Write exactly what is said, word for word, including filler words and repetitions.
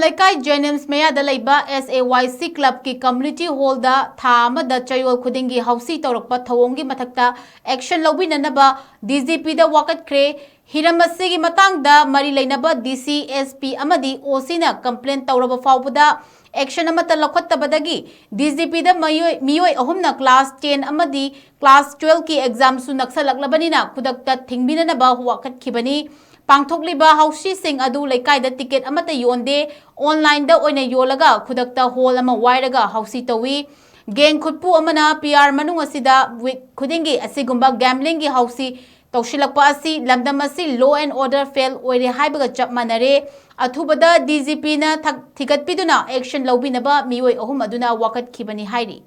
ꯂꯩꯀꯥꯏ ꯖꯦꯅꯤꯝꯁ ꯃꯌꯥꯗ ꯂꯩꯕ S A Y C club ꯀꯤ community hall ꯗ ꯊꯥ ꯑꯃꯗ ꯆꯌꯣꯜ ꯈꯨꯗꯤꯡꯒꯤ ꯍꯧꯁꯤ ꯇꯧꯔꯛꯄ ꯊꯧꯑꯣꯡꯒꯤ ꯃꯊꯛꯇ action ꯂꯧꯕꯤꯅꯅꯕ D G P ꯗ ꯋꯥꯀꯠꯈ꯭ꯔꯦ꯫ ꯍꯤꯔꯝ ꯑꯁꯤꯒꯤ ꯃꯇꯥꯡꯗ ꯃꯔꯤ ꯂꯩꯅꯕ D C, S P ꯑꯃꯗꯤ O C ꯅ complain ꯇꯧꯔꯕ ꯐꯥꯎꯕꯗ action ꯑꯃꯠꯇ ꯂꯧꯈꯠꯇꯕꯗꯒꯤ D G P ꯗ ꯃꯤꯑꯣꯏ, ꯃꯤꯑꯣꯏ ꯑꯍꯨꯝꯅ class ten ꯑꯃꯗꯤ class twelve ꯀꯤ exam ꯁꯨ ꯅꯛꯁꯜꯂꯛꯂꯕꯅꯤꯅ ꯈꯨꯗꯛꯇ ꯊꯤꯡꯕꯤꯅꯅꯕ ꯋꯥꯀꯠꯈꯤꯕꯅꯤ꯫ ꯄꯥꯡꯊꯣꯛꯂꯤꯕ ꯍꯧꯁꯤꯁꯤꯡ ꯑꯗꯨ ꯂꯩꯀꯥꯏꯗ ticket ꯑꯃꯠꯇ ꯌꯣꯟꯗꯦ, online ꯗ ꯑꯣꯏꯅ ꯌꯣꯜꯂꯒ ꯈꯨꯗꯛꯇ hall ꯑꯃ ꯋꯥꯏꯔꯒ ꯍꯧꯁꯤ ꯇꯧꯏ꯫ Gang ꯈꯨꯠꯄꯨ ꯑꯃꯅ P R ꯃꯅꯨꯡ ꯑꯁꯤꯗ week ꯈꯨꯗꯤꯡꯒꯤ ꯑꯁꯤꯒꯨꯝꯕ gambling ꯒꯤ ꯍꯧꯁꯤ ꯇꯧꯁꯤꯜꯂꯛꯄ ꯑꯁꯤ ꯂꯝꯗꯝ ꯑꯁꯤ law and order fail ꯑꯣꯏꯔꯦ ꯍꯥꯏꯕꯒ ꯆꯞ ꯃꯥꯟꯅꯔꯦ꯫ ꯑꯊꯨꯕꯗ D G P ꯅ ꯊꯛ-, ꯊꯤꯒꯠꯄꯤꯗꯨꯅ action ꯂꯧꯕꯤꯅꯕ ꯃꯤꯑꯣꯏ ꯑꯍꯨꯝ ꯑꯗꯨꯅ ꯋꯥꯀꯠꯈꯤꯕꯅꯤ ꯍꯥꯏꯔꯤ꯫